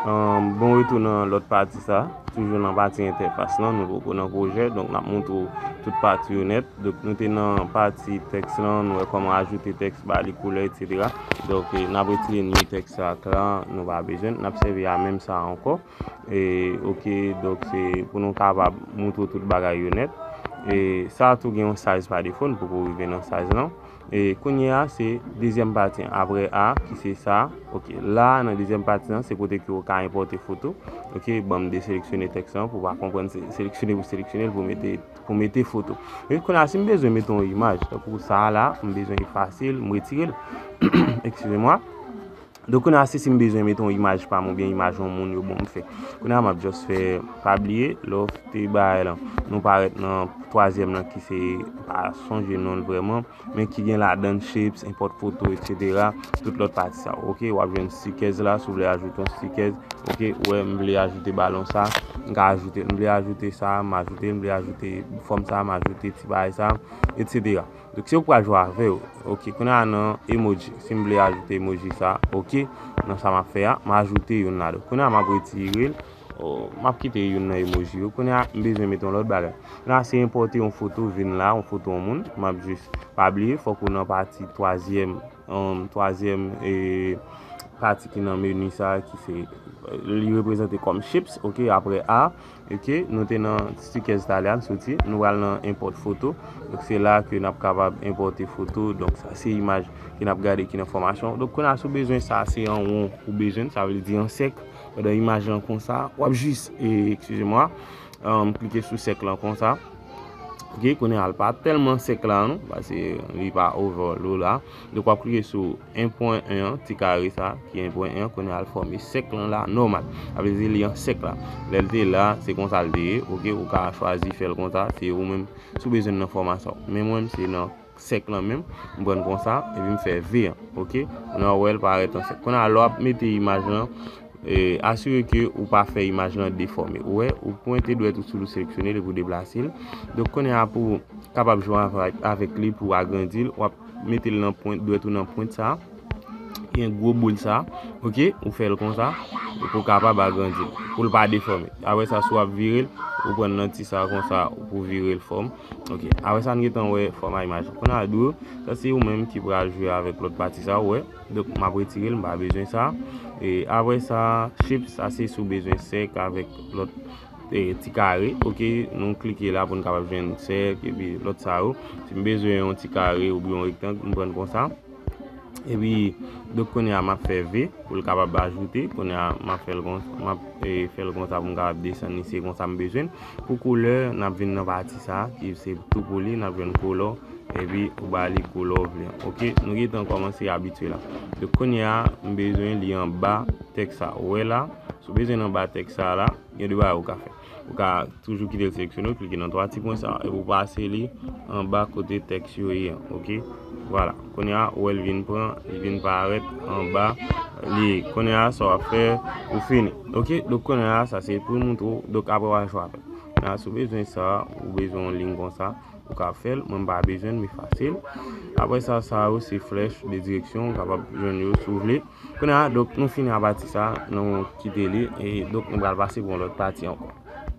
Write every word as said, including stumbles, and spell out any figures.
Bon retou nan lòt pati sa, toujou nan pati entèfas lan, nou poko nan pwojè, donk n ap montre w tout pati yo nèt. Donk nou te nan pati tèks lan, nou wè kòman ajoute tèks, ba li koulè, etsetera. Donk n ap retire new tèks sa ak la, nou pa bezwen, n ap sèvi a menm sa ankò. E, ok, donk se pou nou kapab montre w tout bagay yo nèt. E sa tou gen yon size pa defo, n poko rive nan size lan. E kounye a, se dezyèm pati an. Apre a, ki se sa. Ok, la, nan dezyèm pati an, se kote ke w ka enpòte foto. Ok, ban m deseleksyone tèks lan pou w pa konprann, se seleksyone pou seleksyone l pou mete, pou mete foto. E kounye a, si m bezwen mete yon imaj, tankou sa a la, m bezwen efase l, m retire l. Eskize mwa. Donk kounye a, se si m bezwen mete yon imaj pa m oubyen imaj yon moun yo ban m fè. Kounye a, m ap just fè, pa bliye, lè w te bay lan, nou parèt nan twazyèm lan ki se, m pa sonje non l vrèman, men ki gen ladan shapes, import photo, etsetera. Tout lòt pati sa yo. Ok, w ap jwenn stickers la, si w vle ajoute yon stickers. Ok, ou wè, m vle ajoute balon sa, m ka ajoute l. M vle ajoute sa, m ajoute l. M vle ajoute fòm sa, m ajoute ti bagay sa, etsetera. Donk, se ou k pral jwe avè yo. Ok, kounye a nan emoji. Si m vle ajoute emoji sa, ok, nan sa m ap fè a, m ajoute youn la. Donk, kounye a m ap retire l. Oh, m ap kite youn nan emoji yo. Kounye a, m bezwen mete yon lòt bagay. Kounye a, se enpòte yon foto, vin la, yon foto yon moun. M ap jis, pa bliye, fòk ou nan pati twazyèm, um, twazyèm, e, pati ki nan meni sa, ki se, li reprezante kòm shapes, ok, apre a, ok, nou te nan stickers talè a, n soti, nou pral nan import photo. Donk, se la ke n ap kapab enpòte foto. Donk, sa se imaj ke n ap gade ki nan fòmasyon. Donk, kounye a, si w bezwen sa, se an won ou bezwen, sa vle di an sèk. Pandan imaj lan konsa, w ap jis, e, eskize mwa, um, klike sou sèk lan konsa. Ok, kounye a l pa tèlman sèk la non, paske li pa overload la. Donk w ap klike sou en pwen en an, ti kare sa ki en pwen en an, kounye a l fòme sèk lan la nòmal. Sa vle di li an sèk la. Lè l te la, se konsa l te ye. Ok, ou ka chwazi fè l konsa, se ou menm si w bezwen nan fòma sa w. Men mwen, se nan sèk lan menm, m pran l konsa, epi m fè V an. Ok, kounye a w wè l parèt an sèk. Kounye a lè w ap mete imaj lan, e, asire ke ou pa fè imaj lan defòme. Ou wè, ou pwente dwèt ou sou l, ou seleksyone l epi w deplase l. Donk, kounye a pou w kapab jwe avèk, avèk li, pou w agrandi l, w ap mete l nan pwent, dwèt ou nan pwent sa, gen gwo boul sa, ok, ou fè l konsa, pou w kapab agrandi l, pou l pa defòme. Apre sa, si w ap vire l, ou pran nan ti sa konsa, pou vire l fòm. Ok, apre sa, n gentan wè fòma imaj. Kounye a, Dwo, sa se ou menm ki pral jwe avèk lòt pati sa, ou wè. Donk, m ap retire l, m pa bezwen sa. E apre sa, shapes, sa se si w bezwen sèk avèk lòt, e, ti kare. Ok, nou klike la pou n kapab jwenn sèk, epi lòt sa yo. Si m bezwen yon ti kare oubyen yon rektang, m pran l konsa. Epi, donk, kounye a, m ap fè V pou l kapab ajoute. Kounye a, m ap fè l konsa, m ap, e, fè l konsa pou m kapab desann li, se konsa m bezwen l. Pou koulè, n ap vin nan pati sa, ki se tou pou li, n ap jwenn koulè, epi ou ba li koulè w vle an. Ok, nou gentan kòmanse abitye la. Donk, kounye a, m bezwen li anba tèks sa. Ou wè la, si w bezwen l anba tèks sa la, gen de bagay ou ka fè. Ou ka toujou kite l seleksyone, w klike nan twa ti pwen sa, epi w pase li anba kote tèks yo ye an, ok? Vwala. Kounye a, ou wè l vin pran, li vin parèt anba li ye. Kounye a, sa w ap fè, ou fini. Ok? Donk, kounye a, sa se pou montre w. Donk, apre w a jwe avè l. Kounye a, si w bezwen sa, ou bezwen yon liy konsa, ou ka fè l. Mwen, m pa bezwen l, m efase l. Apre sa, sa yo se flèch de direksyon, ou kapab jwenn yo si w vle. Kounye a, donk, nou fini a pati sa, nou kite li, e donk, nou pral pase pou yon lòt pati ankò.